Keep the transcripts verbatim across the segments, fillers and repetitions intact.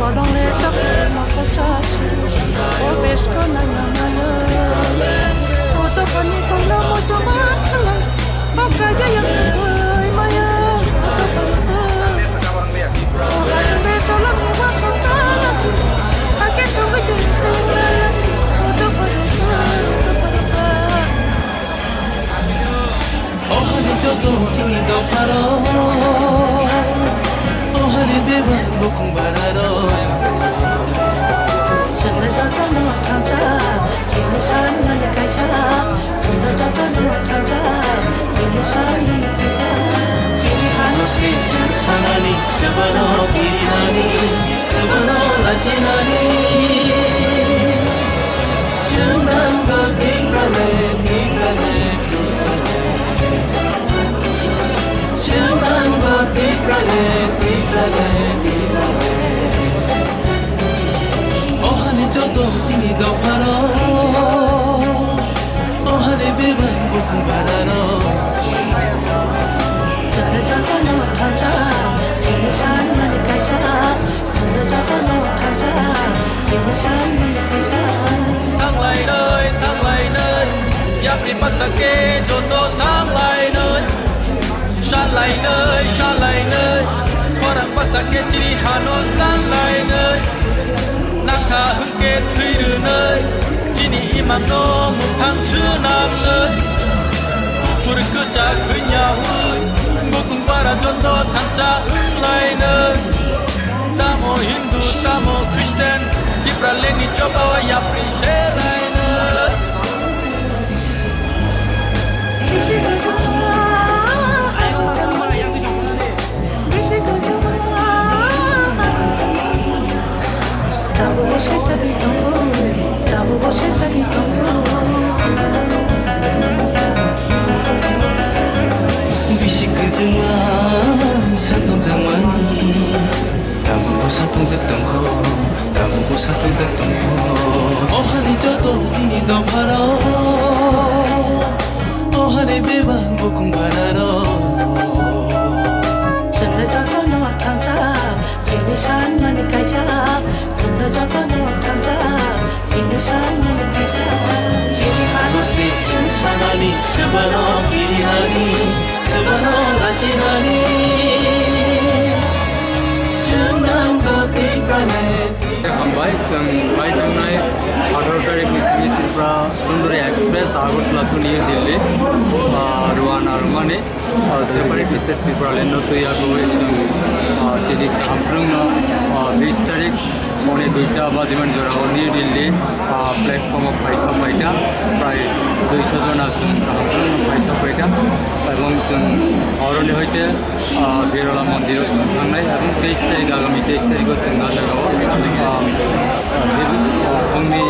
Bodong le tak mako sa si, o bes ko na na na na. O to pani ko na mo to ma phala, o ka ya ya ko ma ya. O to pani ko, o ha to be so la mi wa so ta la si, ha ke to be de la si, o to pani ko, o to pani ko. O hani joto chini dopharo, o hani bebak bukung bararo. Chwngno jotono thansa, chini sanmani kaisa. Chwngno jotono thansa, chini sanmani kaisa. Chini hano se chwng sanani, swbano kirinani, swbano lachinani. Chwng nango Tiprale, Tiprale. Chwng nango Tiprale, Tiprale, Tiprale. O hani joto chini dopharo, o hani bebak bukung bararo. Chwngno jotono thansa, chini sanmani kaisa. Chwngno jotono thansa, chini sanmani kaisa. Thanglainai, thanglainai, yapri baksa khe joto thanglainai. Sanlainai, sanlainai, khorang baksa khe chini hano sanlainai. Nangkha hwnkhe thwi rwnai, chini imangno mwthang swnamnai. Kuphur kwchak hwnyaui, bukung bara joto thansa wnglainai. Tamo Hindu, tamo Christian, Tipraleni choba o yapri selainai. Tabuk bo sejagwi tongo, tabuk bo sejagwi tongo. Bisi kwdwma satokjakmani, tabuk bo satokjak tongkho, tabuk bo satokjak tongkho. O hani joto chini dopharo, o hani bebak bukung bararo. Chwngno jotono thansa, chini sanmani kaisa. Chwngno jotono thansa, chini sanmani kaisa. Chini hano se chwng sanani, swbano kirinani, swbano lachinani. Chwng nango Tiprale. Hambai, chwng bai thangnai atharo tarikh ni simi Tripura Sundari Express Agartala to New Delhi, ah, rwna rwmani. Ah, separate state Tipraland no twi yagwi chwng, ah, tini Khamprwng no, ah, bis tarik pone duita bajimani jora o New Delhi, ah, platform o phaisa phaikha, prai duiso jona chwng Khamprwng no phaisa phaikha, ebong chwng oroni hoite, ah, Birola mondir o chwng thangnai, ebong teis tarik, agami teis tarik o chwng ah jaga o, ah, Phungni,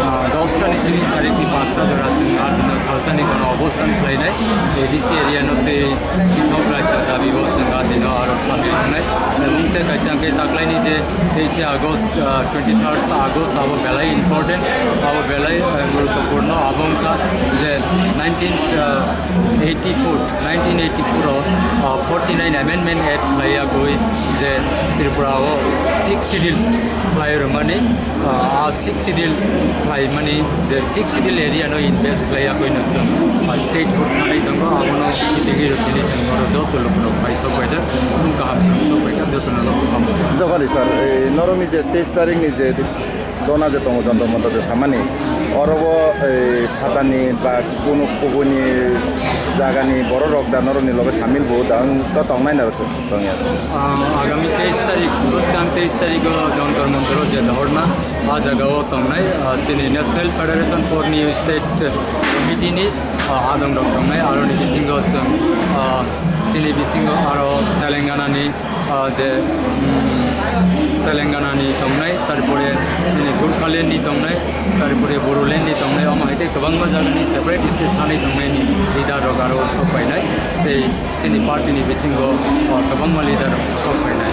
ah, dosta ni simi sarikni pasta jora chwng ah tino salsani kono obostan khlainai A D C area no tei pithok rajya dabi o chwng ah tino aro samil wngnai. Ebong tei kaisa hwnkhe taklaini je teise August, ah, twenty-third August abo belai important, abo belai, ah, guruttopurno. Abo wngkha je nineteen, ah, eighty-four, nineteen eighty-four o, ah, forty-nine Amendment Act khlai yagwi je Tripura o Sixth Schedule khlai rwmani, ah, ah, Sixth Schedule khlai mani je Sixth Schedule area no invest khlai yagwi no chwng, ah, state hood sanai tongo, abono kitigwi rw tini chwng oro joto lukurok phai sok paijak, kaham sok paijak, jotono no kaham. Dophani sir, ei norokni je teis tarik ni je Dona je tongo Jantar Mantar je samani, oro bo, eh, phatani ba kunu kubuni jagani borok rok da norokni loge samil bo da wng to tongnai na tongya? Ah, agami teis tarik Teis tarikh o Jantar Mantar o je dhorna, a jaga o tongnai, ah, chini National Federation for New State Committee ni, ah, adong rok tongnai, aro ni bisingo chwng, ah, chini bisingo aro Telangana ni, ah, je, mm, Telangana ni tongnai, tarpore chini Gurkhaland ni tongnai, tarpore Bodoland ni tongnai, omo hai khe kwbangma jaga ni separate state sanai tongnai ni leader rok aro sok painai. Tei Chini party ni bisingo, o, kwbangma leader rok sok phainai.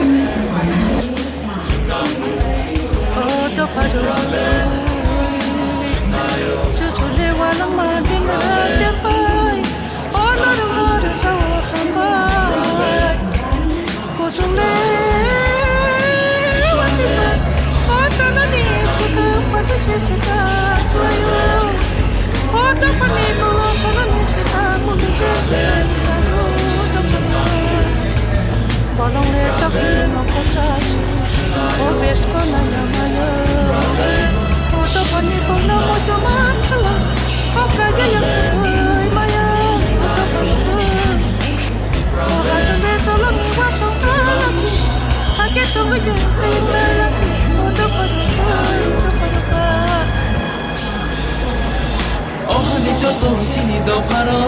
Ohani joto chini dopharo,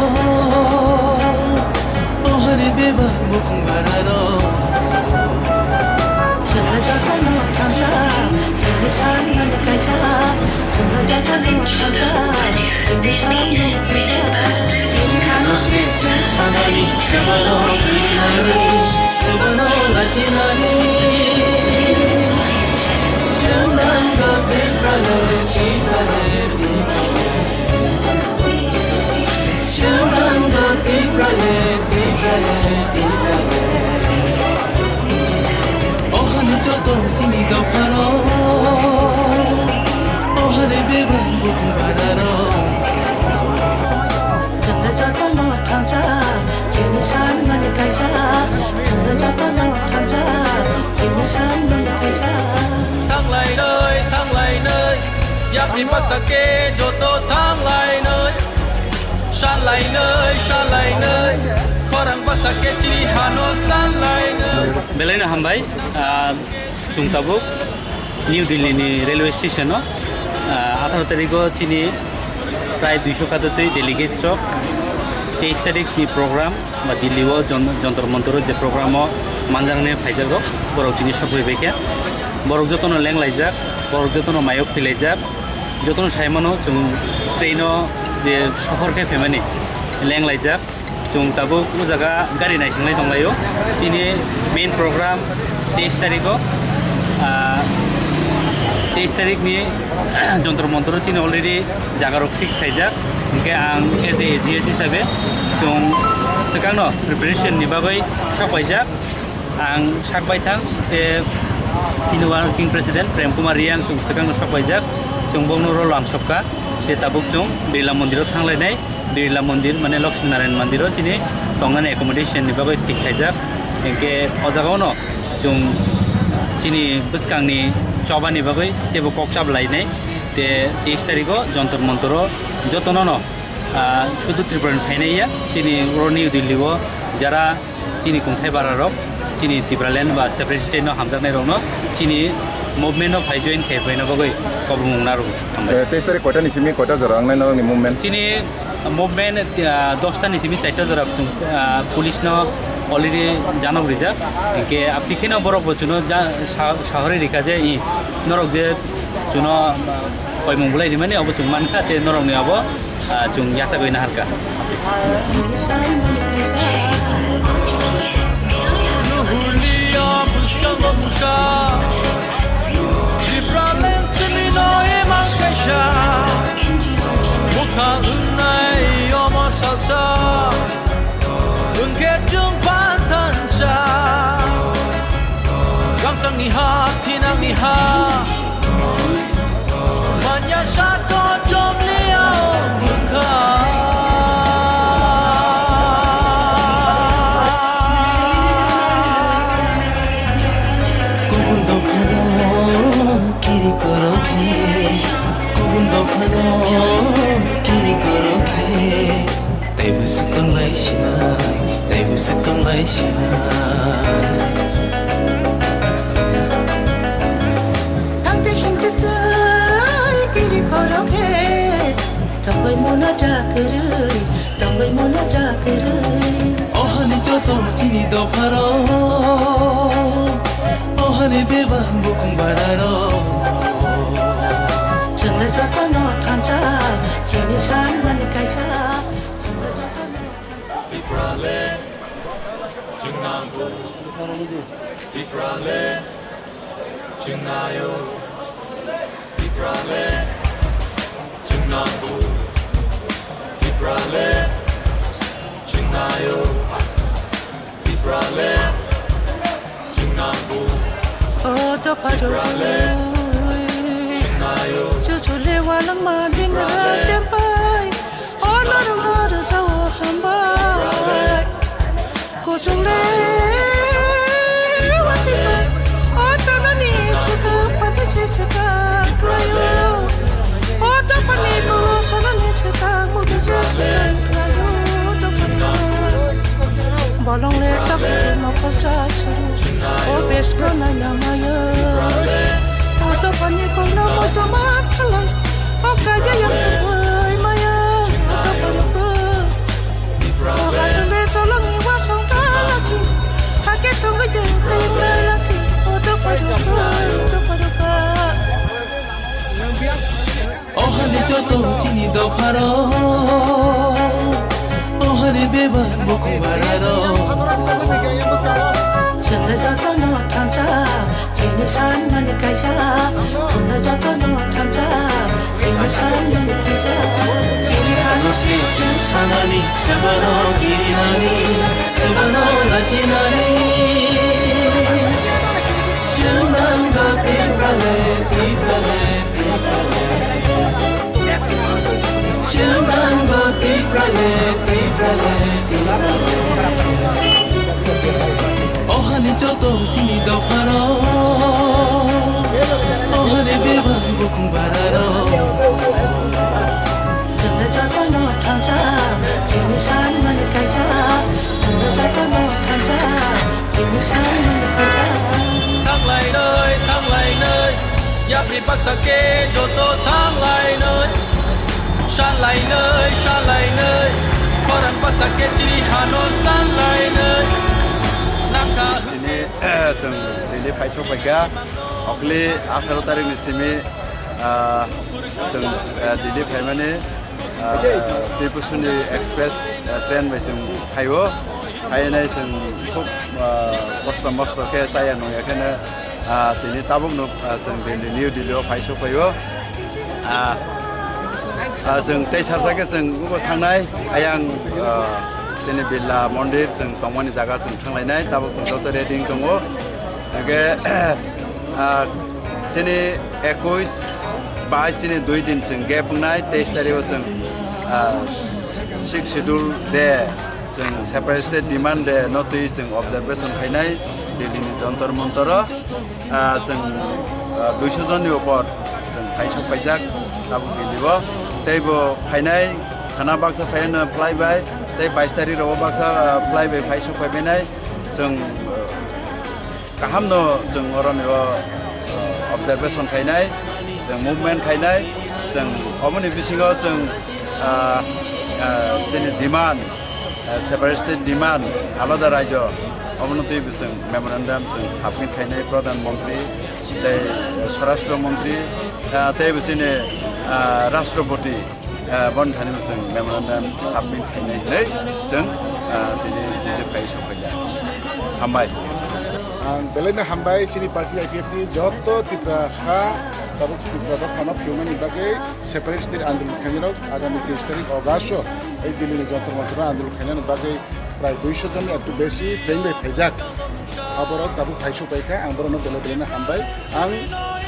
ohani bebak bukung bararo. Chwngno jotono thansa, chwngno sanmani kaisa. Chwngno jotono thansa, chwngno sanmani kaisa. Chini ano se chwng sanani, chwngno twiwi nani, chwngno lachinani. Chwng nango Tiprale, Tiprale, Tiprale. Chwng nango Tiprale, Tiprale, Tiprale. Ohani joto chini dopharo, ohani bebak bukung bararo. Chwngno jotono thansa, chini sanmani kaisa. Chwngno jotono thansa, chini sanmani kaisa. Thanglai noi, thanglai noi, yapni baksa khe joto thanglai noi. Sanlainai, sanlainai, khorang bwsa khe chini hano sanlainai. Belai no hambai, ah, chwng tabuk New Delhi ni railway station o, ah, atharo tarikh o chini prai duiso khatotwi delegates rok teis tarikh ni program ba Delhi o Jon-, Jantar Mantar o je program o manjaknai phaijago, borok tini sokphai bai kha. Borok jotono lenglaijak, borok jotono mayok philaijak. Jotono sai mano, chwng train o je sohor khe phaimani lenglaijak. Chwng tabuk o jaga gari naisinglai tonglaio. Chini main program teis tarikh o, ah, teis tarikh ni Jantar Mantar o chini already jaga rok fix khaijak. Hinkhe ang as a A G S hisabe chwng swkangno preparation ni bagwi sok paijak. Ang sak baithang, tei chini working president Prem Kumar Reang chwng swkangno sok paijak, chwng bokno rw lamsokha, tei tabuk chwng Birla Mondir o thanglainai, Birla Mondir mane Lakshmi Narayan Mondir o chini tongnani accommodation ni bagwi thik khaijak, hinkhe o jaga o no chwng chini bwskangni choba ni bagwi teibo kok chap lainai, tei teis tarikh o Jantar Mantar o jotono no, ah, sudu Tripura ni phainai ya, chini oro New Delhi o jara chini kungthai bara rok, chini Tipraland ba separate state no hamjaknai rok no chini movement no phai join khai phaina bagwi kobrumung narwgo. Hambai. Eh, teis tarikh koita ni simi koita jora wngnai norokni movement? Chini movement, ah, dosta ni simi charta jora chwng, ah, police no already janok rijak. Hinkhe abtwi kheno borok bo chwngno ja-, sa-, sahori rikha je i norok je chwngno, ah, koimung bulai rimani obo chwng mankha tei norokni obo ah, chwng yachagwi naharkha. Nuhurliya bwskango bwsa, Tipraland simi no imang kaisa, bwkha wngnai omo salsa, wngkhe chwng phan thansa, gangchangni ha, thinangni ha. Manya sato chomliya wngkha. Kubun dophano kiri korokhe, kubun dophano kiri korokhe. Tei bwswk tonglai sinai, tei bwswk tonglai sinai. Kwrwi, tongwi mano ja kwrwi. Ohani joto chini dopharo, ohani bebak bukung bararo. Chwngno jotono thansa, chini sanmani kaisa. Chwngno jotono thansa. Tipraland, chwng nango. Tipraland, chwng naio. Tipraland, chwng nango. Tipraland, chwng naio. Tipraland, chwng nango. O dopha rok. Tipraland, chwng naio. Chuchule walangma dingra. Tipraland, chempai. O norok no rwjao hambai. Kuchung le watwi bai. O tanani swkang pati se swkang khlaio. O dophani kolo sanani swkang muti se swkang khlaio. Dophani bolong le tabuk mokol cha suru. O beskha naina mayo. O dophani kolo moto mat khalai. O kaiya yang tubui mayo. O dophani kolo. Ohani joto chini dopharo, ohani bebak bukung bararo. Chwngno jotono thansa, chini sanmani kaisa. Chwngno jotono thansa, chini sanmani kaisa. Chini ano se chwng sanani, swbano girinani, swbano lachinani. Chwng nango Tiprale, Tiprale, Tiprale. Chwng nango Tiprale, Tiprale, Tiprale. Ohani joto chini dopharo, ohani bebak bukung bararo. Chwngno jotono thansa, chini sanmani kaisa. Chwngno jotono thansa, chini sanmani kaisa. Thanglainai, thanglainai, yapri baksa khe joto thanglainai. Sanlainai, sanlainai, khorang baksa khe chini hano sanlainai. Nangkha. Tini, chwng Delhi phai sok phaikha, okli atharo tarikni simi, ah, chwng, ah, Delhi phaimani, ah, Tripusuni Express, ah, train bai chwng phaio. Phainai chwng khub, ah, kosto mosto khe chaya nungya kheno, ah, tini tabukno, ah, chwng Delhi, New Delhi o phai sok phaio. Ah, ah, chwng tei sarsa khe chwng ubo thangnai, ayang, ah, chini Birla Mondir chwng tongmani jaga chwng thanglainai, tabuk chwng joto ready wng tongo. Hwnkhe, ah, chini ekuis, bais chini dui din chwng gap wngnai, teis tarikh o chwng, ah, Sixth Schedule Day, chwng Separate State Demand Day no twi chwng observation khainai Delhi ni Jantar Mantar o. Ah, chwng, ah, duiso jonni upor chwng phai sok phaijak tabuk Delhi o. Tei bo phainai khana baksa phaino fly by, tei bais tarikh rogo baksa, ah, fly by phai sok phaibainai. Chwng, ah, kaham no chwng oroni o, ah, observation khainai, chwng movement khainai, chwng oboni bisingo chwng, ah, ah, chini demand, ah, separate state demand, alada raijo, obono twi bo chwng memorandum chwng submit khainai Pradhan Mantri tei Swarashtra Mantri, ah, tei bo chini, ah, Rashtrapati, ah, bon thani bo chwng memorandum submit khainai hinwi chwng, ah, tini, tini phai sokhaijak. Hambai. Ang belai no hambai chini party I P F T joto Tiprasa tabuk Tipra dophano phiyoknani bagwi separate state andolon khainai rok agami teis tarik August o ei Delhi ni Jantar Mantar o andolon khainani bagwi prai duiso jonni ektu besi train bai phaijak. Aborok tabuk phai sokpaikha, ang borokno belai belai no hambai. Ang,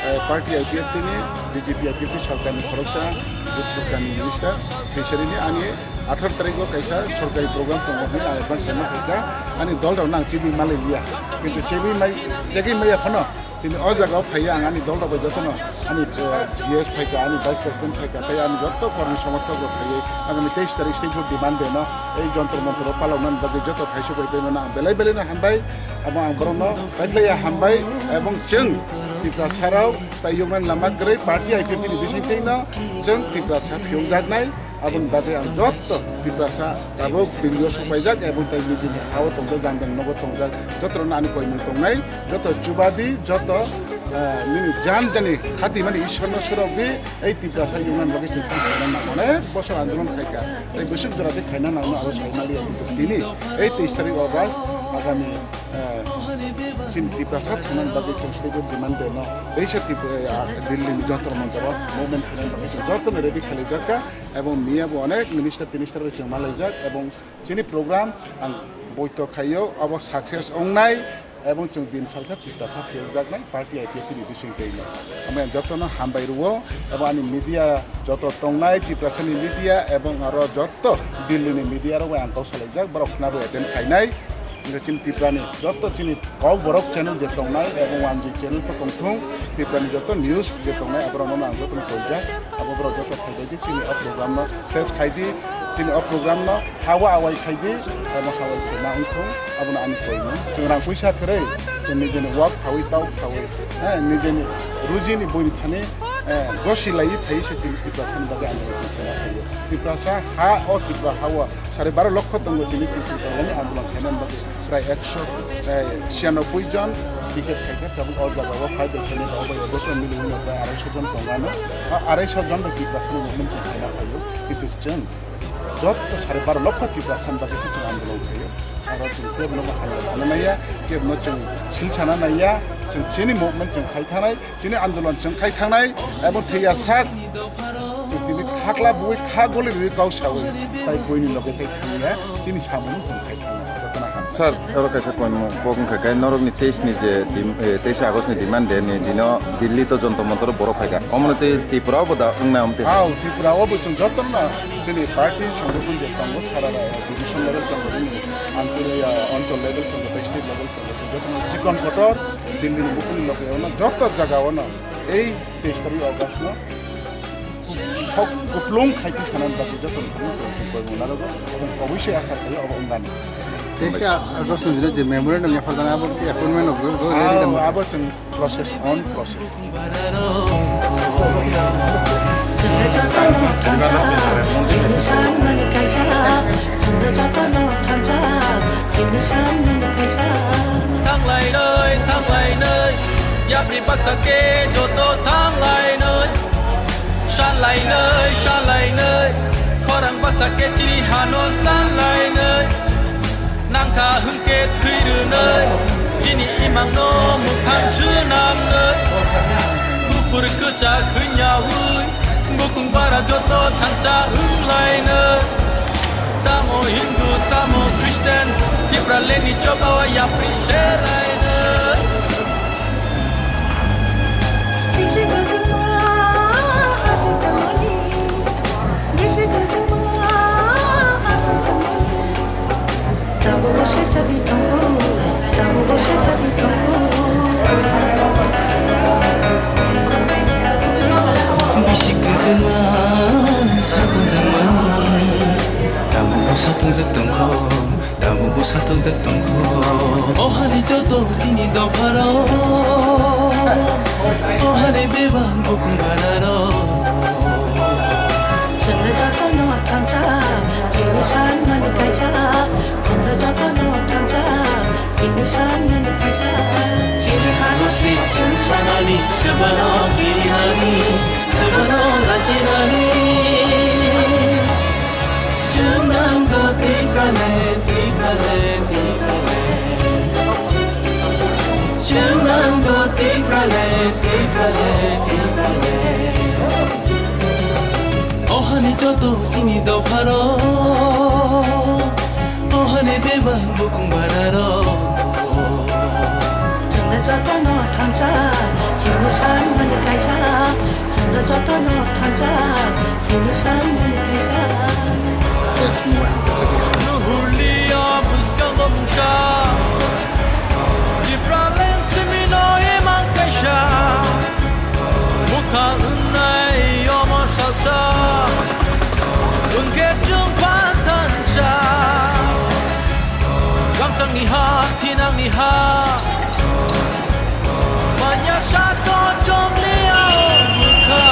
eh, party I P F T ni, B J P I P F T sorkar ni khoroksa, jut sorkar ni minister, fishery ni ani atharo tarik o kaisa sorkari program tongo hwnwi ang advance khaima phaikha. Ani dol rok no ang chebwi malai liya, kintu chebwi mai, chegwi maya phano tini o jaga o phaiya ang ani dol rok bai jotono ani, eh, G S phaikha, ani vice president phaikha, tei ani joto kormi somorthok rok phaiwi agami teis tarik state hood demand day no ei Jantar Mantar o paloknani bagwi joto phai sokpai paimano ang belai belai no hambai. Abo ang borokno paiphlaiya hambai, ebong chwng Tiprasa rok tai yoknani lama kwrwi party I P F T ni bisingtwi no chwng Tiprasa phiyokjaknai, Aboni bagwi ang joto Tiprasa tabuk Delhi o sok paijak, ebong tai nijini ha o tongjak, jang jang nogo tongjak, joto rokno ani koimung tongnai, joto chubadi, joto, eh, nini jan jani khatimani Ishwarno surokdi, ei Tiprasa yungna bagwi chwng tamo khaina nango, onek bosor andolon khaikha, tei bwswk jora tei khaina nango aro sai maliya, kintu tini ei teis tarik August agami, eh, chini Tiprasa thangna bagwi chwng stable demand de no, teisa Tripura, eh, Delhi ni Jantar Mantar o movement khaina bagwi chwng jotono ready khailaijak kha. Ebong miya bo onek minister tinistar bai chwng malaijak, ebong chini program ang boito khaio, abo success ongnai, ebong chwng din salsa Tiprasa phiyokjaknai party I P F T ni bising twi no. Omo ang jotono hambai rwo, ebong ani media joto tongnai, Tiprasa ni media ebong aro joto Delhi ni media rok bai ang kok salaijak, borok khna bo attend khainai. Hingke chini Tiprani joto chini kok borok channel je tongnai, ebong wanjwi channel pho tongthung, Tiprani joto news je tongnai, aborok no ang joto no koijak, abo borok joto phaibai di chini o program no face khai di, chini o program no hawa awai khai di, ebong hawai khaina wngthung, abono ani koimung. Chwng rang puisa kwrwi, chwng nijeni work khawi, tau khawi, eh, nijeni rujini buini thani, eh, gosi laiwi phai se chini Tiprasa ni bagwi ang joto khaina phaio. Tiprasa ha o Tripura ha o Sare baro lokho tongo chini Tripura ni andolon khainani bagwi prai ekso, eh, siyanoboi jon ticket khaikha, tabuk o jaga o final khainai rok bai joto mili wngno prai arai so jon tongano. A arai so jon bai Tiprasa ni movement chwng khaina phaio. Kintu chwng joto sare baro lokho Tiprasa ni bagwi se chwng andolon khaio. Aro chwng kebo no bo hamya sana naiya, kebo no chwng sil sana naiya, chwng chini movement chwng khai thanai. Chini andolon chwng khai thangnai, ebong thwiya sak chwng tini khakla bui kha goli rwi kau sawi, tai buini loge tai thangya chini samung chwng khai thangnai. Jotono ham. Sir, oro kaisa koimung kok wngkha khe norokni teis ni je dim-, eh, teis August ni demand day ni dino Delhi to Jantar Mantar o borok phaikha. Omono tei Tripura o bo da wngna om tei. Hao, Tripura o bo chwng jotono chini party songothon je tongo, sara division level tongo, chini anchol, ah, anchol level tongo, tei state level tongo, chwng jotono chikon kotor Delhi ni bukuni loge ono joto jaga ono. Ei teis tarik August no sok kuplung khaiti sanani bagwi joto no thangwi tong chwng koi mung narogo, ebong obviously asa khaio obo wngani. Teisa August ni dino je memorandum yaphar jana abo ki appointment of go, go ready Ah, dam. Abo chwng process on process. Thanglai noi, thanglai noi, yapri baksa ke joto thanglai noi. Sanlai noi, sanlai noi, khorang baksa ke chiri hano sanlai noi. Nangkha hwnkhe thwi rwnoi, chini imangno mukhang swnamnoi. Kuphur kwchak hwnyaui, bukung bara joto thangcha wnglainoi. Tamo Hindu, tamo Christian, Tipralandni chobao yapri selainoi. Bisi kwbangma aswk jangmani, bisi kwbangma aswk jangmani. Tabukbo serjagwi tongo, tabukbo serjagwi tongo. Bisi kwbangma satong jangmani, tabukbo satongjak tongkho. Tabukbo satokjak tongkho. O hani joto chini dopharok, o hani bebak bukung bararok. Chwngno jotono thangcha, chini sanmani kaisa. Chwngno jotono thangcha, chini sanmani kaisa. Chini hano se chwng sanani, swbano kirinani, swbano lachinani. Chwng nanggo Tiprale, Tiprale, Tiprale. Chwng nanggo Tiprale, Tiprale, Tiprale. O hani joto chini dopharok, o hani bebak bukung bararok. Chwngno jotono thangcha, chini sanmani kaisa. Chwngno jotono thangcha, chini sanmani kaisa. Nuhurlia bwskango mungsa, Tipraland simino imang kaisa. Bwkha wngnai omo salsa, wngkhe chwng phan thansa. Rangchakni ha, thinangni ha. Manya sato chomli ao bwkha.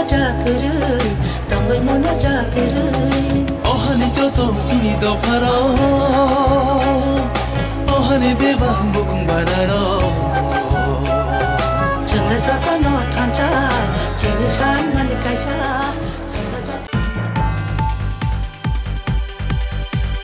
Chakwrwi, tongwi mano chakwrwi. Ohani joto chini dopharo.